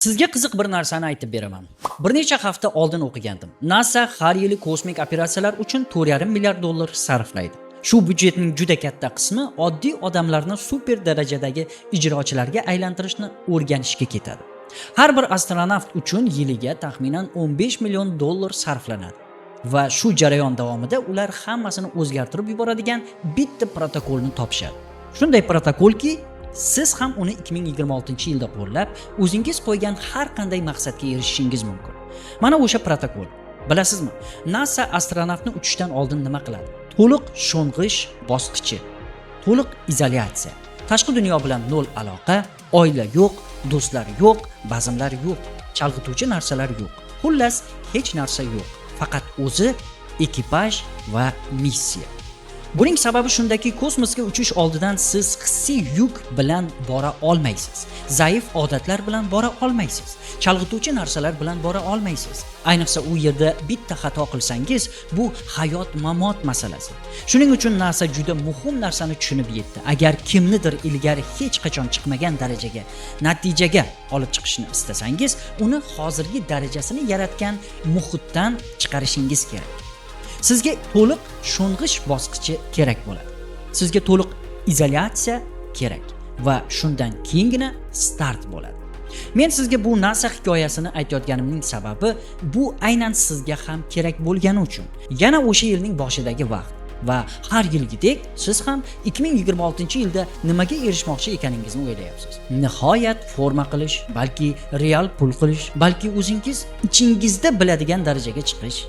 Sizga qiziq bir narsani aytib beraman. Bir necha hafta oldin o'qigandim. NASA har yili kosmik operatsiyalar uchun 4,5 milliard dollar sarflaydi. Shu byudjetning juda katta qismi oddiy odamlarni super darajadagi ijrochilarga aylantirishni o'rganishga ketadi. Har bir astronavt uchun yiliga taxminan 15 million dollar sarflanadi. Va shu jarayon davomida ular hammasini o'zgartirib yuboradigan bitta protokolni topishadi. Shunday protokolki, siz ham uni 2026-yilda qo'llab, o'zingiz qo'ygan har qanday maqsadga erishishingiz mumkin. Mana o'sha protokol. Bilasizmi, NASA astronavtni uchishdan oldin nima qiladi? To'liq sho'ng'ish bosqichi, to'liq izolyatsiya. Tashqi dunyo bilan nol aloqa, oila yo'q, do'stlar yo'q, bazmlar yo'q, chalg'ituvchi narsalar yo'q. Xullas, hech narsa yo'q. Faqat o'zi, ekipaj va missiya. Buning sababi shundaki, kosmosga uchish oldidan siz hissiy yuk bilan bora olmaysiz. Zaif odatlar bilan bora olmaysiz. Chalg'ituvchi narsalar bilan bora olmaysiz. Ayniqsa u yerda bitta xato qilsangiz, bu hayot mamot masalasi. Shuning uchun NASA juda muhim narsani tushunib yetdi. Agar kimnidir ilgari hech qachon chiqmagan darajaga, natijaga olib chiqishni istasangiz, uni hozirgi darajasini yaratgan muhitdan chiqarishingiz kerak. Sizga to'liq sho'ng'ish bosqichi kerak bo'ladi. Sizga to'liq izolyatsiya kerak va shundan keyingina start bo'ladi. Men sizga bu NASA hikoyasini aytayotganimning sababi bu aynan sizga ham kerak bo'lgani uchun. Yana o'sha yilning boshidagi vaqt va har yilgidek siz ham 2026-yilda nimaga erishmoqchi ekaningizni o'ylayapsiz. Nihoyat forma qilish, balki real pul qilish, balki o'zingiz ichingizda biladigan darajaga chiqish.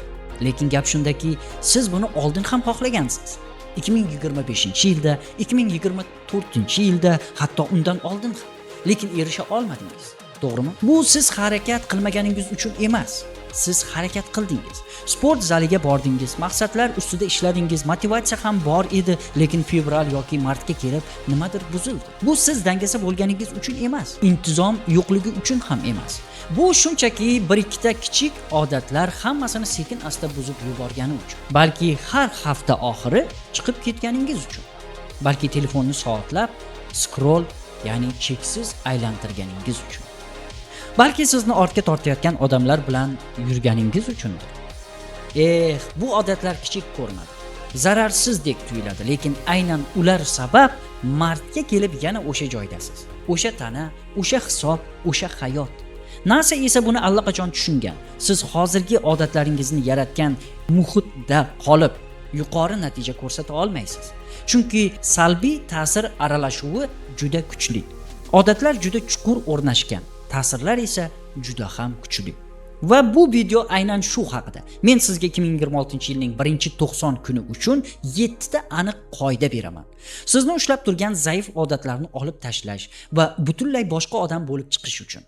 Lekin gap shundaki, siz buni oldin ham xohlagansiz. 2025-yilda, 2024-yilda, hatto undan oldin ham. Lekin erisha olmadingiz. To'g'rimi? Bu siz harakat qilmaganingiz uchun emas. Siz harakat qildingiz. Sport zaliga bordingiz, maqsadlar ustida ishladingiz, motivatsiya ham bor edi, lekin fevral yoki martga kelib nimadir buzildi. Bu siz dangasa bo'lganingiz uchun emas, intizom yo'qligi uchun ham emas. Bu shunchaki bir ikkita kichik odatlar hammasini sekin asta buzib yuborgani uchun. Balki har hafta oxiri chiqib ketganingiz uchun. Balki telefonni soatlab scroll, ya'ni cheksiz aylantirganingiz uchun. Balki sizni ortga tortayotgan odamlar bilan yurganingiz uchundir. Eh, bu odatlar kichik ko'rinadi. Zararsizdek tuyuladi, lekin aynan ular sabab martga kelib yana o'sha joydasiz. O'sha tana, o'sha hisob, o'sha hayot. NASA esa buni allaqachon tushungan. Siz hozirgi odatlaringizni yaratgan muhitda qolib, yuqori natija ko'rsata olmaysiz. Chunki salbiy ta'sir aralashuvi juda kuchli. Odatlar juda chuqur o'rnashgan, ta'sirlar esa juda ham kuchli. Va bu video aynan shu haqida. Men sizga 2026-yilning birinchi 90 kuni uchun 7 ta aniq qoida beraman. Sizni ushlab turgan zaif odatlarni olib tashlash va butunlay boshqa odam bo'lib chiqish uchun.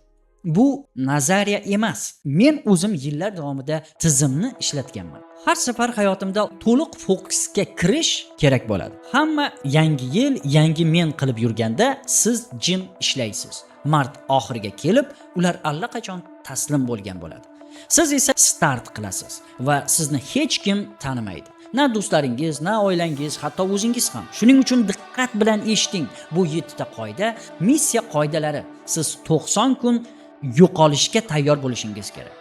Bu nazariya emas. Men o'zim yillar davomida tizimni ishlatganman. Har safar hayotimda to'liq fokusga kirish kerak bo'ladi. Hamma yangi yil, yangi men qilib yurganda siz jim ishlaysiz. Mart oxiriga kelib, ular allaqachon taslim bo'lgan bo'ladi. Siz esa start qilasiz va sizni hech kim tanimaydi. Na do'stlaringiz, na oilangiz, hatto o'zingiz ham. Shuning uchun diqqat bilan eshiting. Bu 7 ta qoida missiya qoidalari. Siz 90 kun yo'qolishga tayyor bo'lishingiz kerak.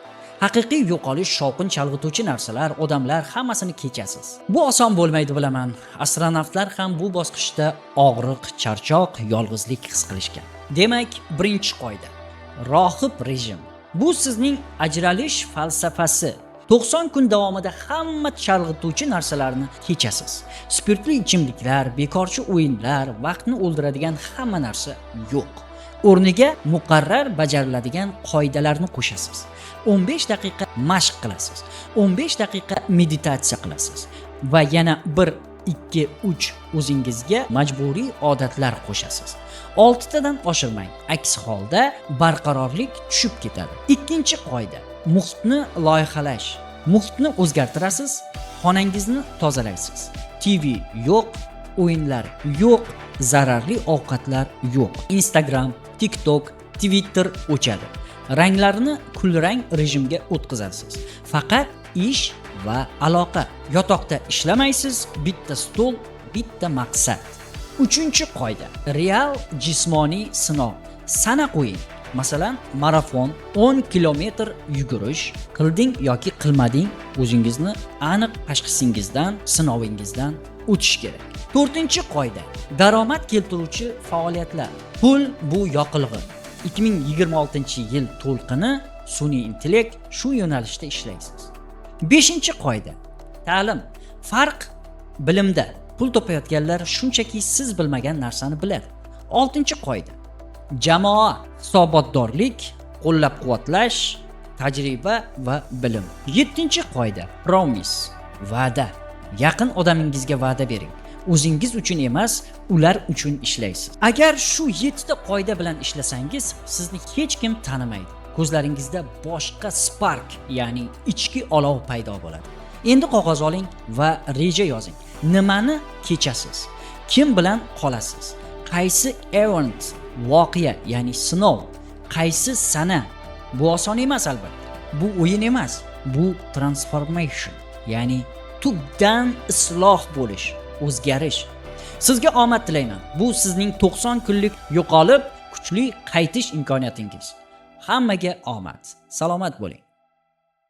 Haqiqiy yo'qolish, shovqin, chalg'ituvchi narsalar, odamlar, hammasini kechasiz. Bu oson bo'lmaydi, bilaman. Astronavtlar ham bu bosqichda og'riq, charchoq, yolg'izlik his qilishgan. Demak, birinchi qoida: rohib rejim. Bu sizning ajralish falsafasi. 90 kun davomida hamma chalg'ituvchi narsalarni kechasiz. Spirtli ichimliklar, bekorchi o'yinlar, vaqtni o'ldiradigan hamma narsa yo'q. O'rniga muqarrar bajariladigan qoidalarni qo'shasiz. 15 daqiqa mashq qilasiz. 15 daqiqa meditatsiya qilasiz va yana 1, 2, 3 o'zingizga majburiy odatlar qo'shasiz. 6 tadan oshirmang. Aks holda barqarorlik tushib ketadi. Ikkinchi qoida: muhitni loyihalash. Muhitni o'zgartirasiz, xonangizni tozalaysiz. TV yo'q, o'yinlar yo'q, zararli ovqatlar yo'q. Instagram, TikTok, Twitter o'chadi. Ranglarni kulrang rejimga o'tkazasiz. Faqat ish va aloqa. Yotoqda ishlamaysiz, bitta stol, bitta maqsad. Uchinchi qoida: real jismoniy sinov. Sana qo'ying. Masalan, marafon, 10 kilometr yugurish qilding yoki qilmading, o'zingizni aniq tashxisingizdan, sinovingizdan o'tish kerak. To'rtinchi qoida: daromad keltiruvchi faoliyatlar. Pul bu yoqilg'i. 2026-yil to'lqini sun'iy intellekt, shu yo'nalishda ishlaysiz. Beshinchi qoida: ta'lim. Farq bilimda. Pul topayotganlar shunchaki siz bilmagan narsani biladi. Oltinchi qoida: jamoa, hisobotdorlik, qo'llab-quvvatlash, tajriba va bilim. Yettinchi qoida: promise, va'da. Yaqin odamingizga va'da bering. O'zingiz uchun emas, ular uchun ishlaysiz. Agar shu yettita qoida bilan ishlasangiz, sizni hech kim tanimaydi. Ko'zlaringizda boshqa spark, ya'ni ichki olov paydo bo'ladi. Endi qog'oz oling va reja yozing. Nimani kechasiz? Kim bilan qolasiz? Qaysi event, voqea, ya'ni sinov, qaysi sana? Bu oson emas, albatta. Bu o'yin emas, bu transformation, ya'ni tubdan isloh bo'lish, o'zgarish. Sizga omad tilayman. Bu sizning 90 kunlik yo'qolib, kuchli qaytish imkoniyatingiz. Hammaga omad. Salomat bo'ling.